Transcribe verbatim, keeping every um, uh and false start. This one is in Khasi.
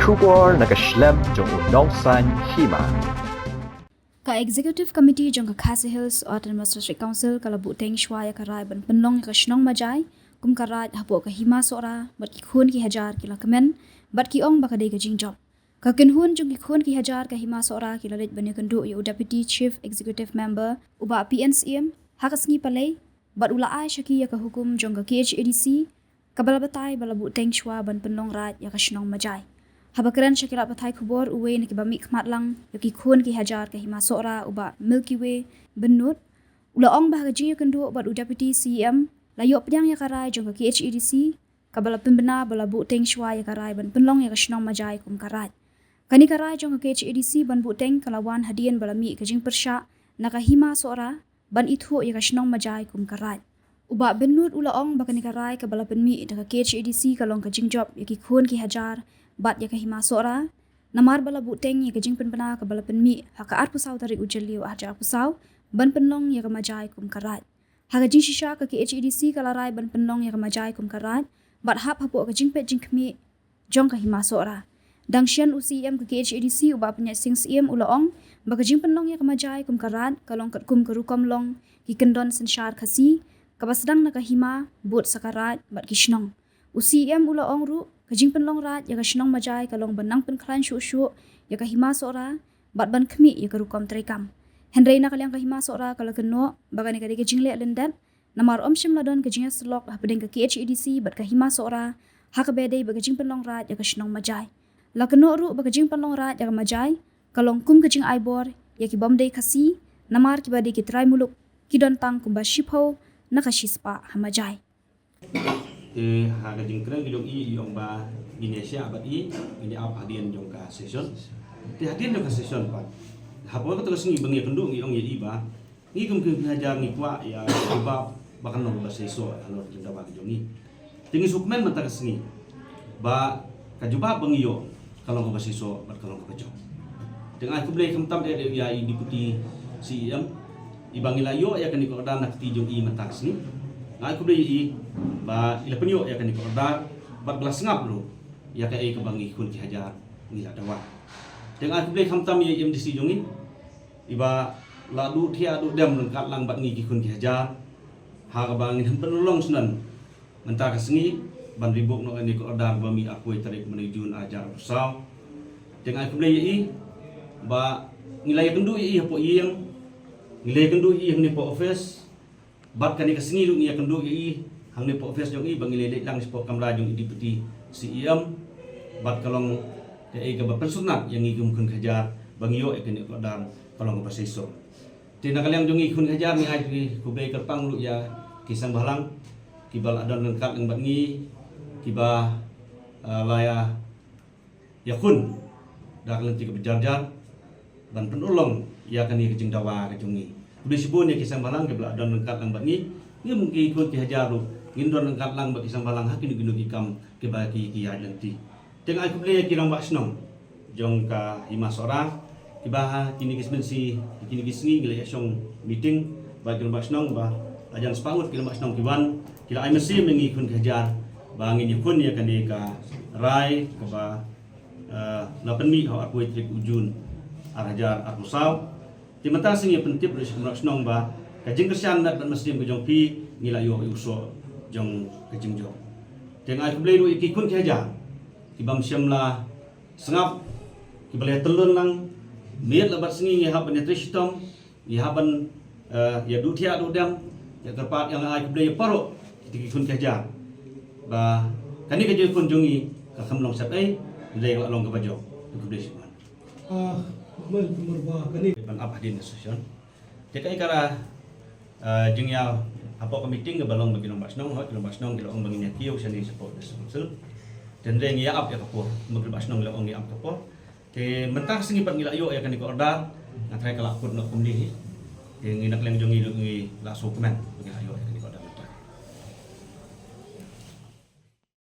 Khubor na ka shlem jong u nongsaiñ hima. Ka Executive Committee jong ka Khasi Hills Autonomous District Council ka la buhteng shuwa ïa ka rai ban pynlong ïa ka shnong Majai kum ka raid hapoh ka Hima Sohra, bad ki khun ki hajar ki la kmen, bad ki ong ba ka dei ka jingjop. Ka kynhun jong ki khun ki hajar ka Hima Sohra ki la leit ban ïakynduh ïa u Deputy Chief Executive Member, u Bah P N Syiem, ha ka sngi Palei, bad u la ai sha ki ïa ka hukum jong ka K H A D C, kaba la batai ba la buhteng shuwa ban pynlong raid ïa ka shnong Majai. Haba kren sha ki lad pathai khubor, uwei na kiba mihkhmat lang ïa ki khun ki hajar ka Hima Sohra, u Bah Milky Way Bynnud, u la ong ba ha ka jingïakynduh bad u Deputy C E M, la ïoh pdiang ïa ka rai jong ka K H A D C, kaba la pynbna ba la buhteng shuwa ïa ka rai ban pynlong ïa ka shnong Majai kum ka raid. Kane ka rai jong ka K H A D C ban buhteng ka la wan hadien ba la mih ka jingpyrshah na ka Hima Sohra ban ithuh ïa ka shnong Majai kum ka raid. U Bah Bynnud u la ong ba kane ka rai kaba la pynmih da ka K H A D C ka long ka jingjop ïa ki khun ki hajar bad ïa ka Hima Sohra, namar ba la buhteng ïa ka jingpynbna kaba la pynmih ha ka arphew saw tarik u Jylliew arhajar arphew saw ban pynlong ïa ka Majai kum ka raid. Ha ka jingshisha ka K H A D C ka la rai ban pynlong ïa ka Majai kum ka raid, bad hap hapoh ka jingpeit jingkhmih jong ka Hima Sohra. Dang shen u C E M ka K H A D C u Bah Prayut Singh Syiem u la ong ba ka jingpynlong ïa ka Majai kum ka raid ka long katkum ka rukom long ki kyndon synshar Khasi, kaba sdang na ka hima bud sa ka raid bad ki shnong. U C E M u la ong ruh, ka jingpynlong raid ïa ka shnong Majai ka long ban nang pynkhlaiñ shuh shuh ïa ka Hima Sohra, bad ban khmih ïa ka rukom treikam. Hynrei na ka liang ka Hima Sohra ka la kynnoh ba kane ka dei ka jingleh lyndet, namar ym shym la don ka jingïasyllok hapdeng ka K H A D C bad ka Hima Sohra, ha kaba dei ba ka jingpynlong raid ïa ka shnong Majai. La kynnoh ruh ba ka jingpynlong raid ïa ka Majai ka long kum ka jingai bor ïa ki bym dei Khasi, namar kiba dei ki trai muluk ki don tang kumba shiphew na ka shispah ha Majai. Te ha ka jingkren ka jong i, i ong ba ngin ïa shah bad i, ngin ïa ap hadien jong ka session. Te hadien jong ka session pat, hapoh kata ka sngi ba ngi ïakynduh, ngi ong ïa i ba ngi kum ki khun ki hajar ngi kwah ïa ka jubab ba kan long kaba seisoh halor ka jingdawa ka jong ngi. Te ngi sngewkmen mynta ka sngi ba ka jubab ba ngi ïoh ka long kaba seisoh bad ka long kaba jop. Te nga ai khublei khamtam eh ïa i Deputy C E M, i ba ngi la ïoh ïa kane ka order na kti jong i mynta ka sngi. Nga ai khublei ïa i ba i la pynïoh ïa kane ka order bad ba la sngap ruh ïa kaei kaba ngi khun ki hajar ngi la dawa. Te nga ai khublei khamtam ïa i M D C jong i, i ba la duh thiah duh dem ryngkat lang bad ngi ki khun ki hajar, ha kaba ngin hap pynlong shuh mynta ka sngi ban rebok noh ïa kane ka order ba mih arphew tarik mynta u Jun arhajar arphew saw. Te nga ai khublei ïa i ba ngi la ïakynduh ïa i hapoh ïing, ngi la ïakynduh ïa i hangne hapoh office, bad kane ka sngi ruh ngi ïakynduh ïa i hangne hapoh office jong i ba ngi la leit lang shapoh kamra jong i Deputy C E M, bad ka long kaei kaba pynsyrnat ïa ngi kum khun ki hajar ba ngi ïoh ïa kane ka order ka long kaba seisoh. Te na ka liang jong ngi khun ki hajar ngi ai khublei kyrpang ruh ïa ki seng bhalang kiba la don ryngkat lang bad ngi, kiba, eh, la ïa, ïakhun da ka lynti kaba jar jar ban pynurlong ïa kane ka jingdawa ka jong ngi. Khublei shibun ïa ki seng bhalang kiba la don ryngkat lang bad ngi. Ngi kum ki khun ki hajar ruh ngin don ryngkat lang bad ki seng bhalang ha kino kino ki kam kiba ki, ki ïaid lynti. Te nga ai khublei ïa ki rangbah shnong jong ka Hima Sohra, kiba ha kine ki snem shi, kine ki sngi ngi la ïa shong meeting bad ki rangbah shnong ba la jan spah ngut ki rangbah shnong ki wan, ki la ai mynsiem ïa ngi khun ki hajar ba ngin ïakhun ïa kane ka rai kaba, eh, la pynmih ha u arphew tarik u Jun arhajar arphew saw. Te mynta ka sngi pynthut ruh sha ki rangbah shnong ba ka jingkyrshan met bad mynsiem ka jong phi ngi la ïoh ïa u soh jong ka jingjop. Te nga ai khublei ruh ïa ki khun ki hajar kiba ym shym la sngap, kiba la ïa tylli lang, miet la bad sngi ngi hap ban ïa trei shitom, ngi hap ban, eh, ïa duh thiah duh dem, ïa kyrpad, ïa nga ai khublei ïa baroh kita ki khun ki hajar ba kane ka jingïakhun jong ngi ka kham long sep ei, hynrei ka la long kaba jop. Khublei shibun. Ah, khublei kumba kane ban ap hadien ka session. Te kaei kara, eh, jingïa hapoh ka meeting kaba long bad ki rangbah shnong, hooid ki rangbah shnong ki la ong ba ngin ïa kiew shane shapoh District Council. Te hynrei ngi ïa ap ïa ka por, kumba ki rangbah shnong ki la ong ngi ap ka por. Te mynta ka sngi pat ngi la ïoh ïa kane ka order, nga tharai ka la kut noh kumne hi. Te ngi na ka liang jong ngi ruh ngi la sngewkmen ba ngi la ïoh ïa kane.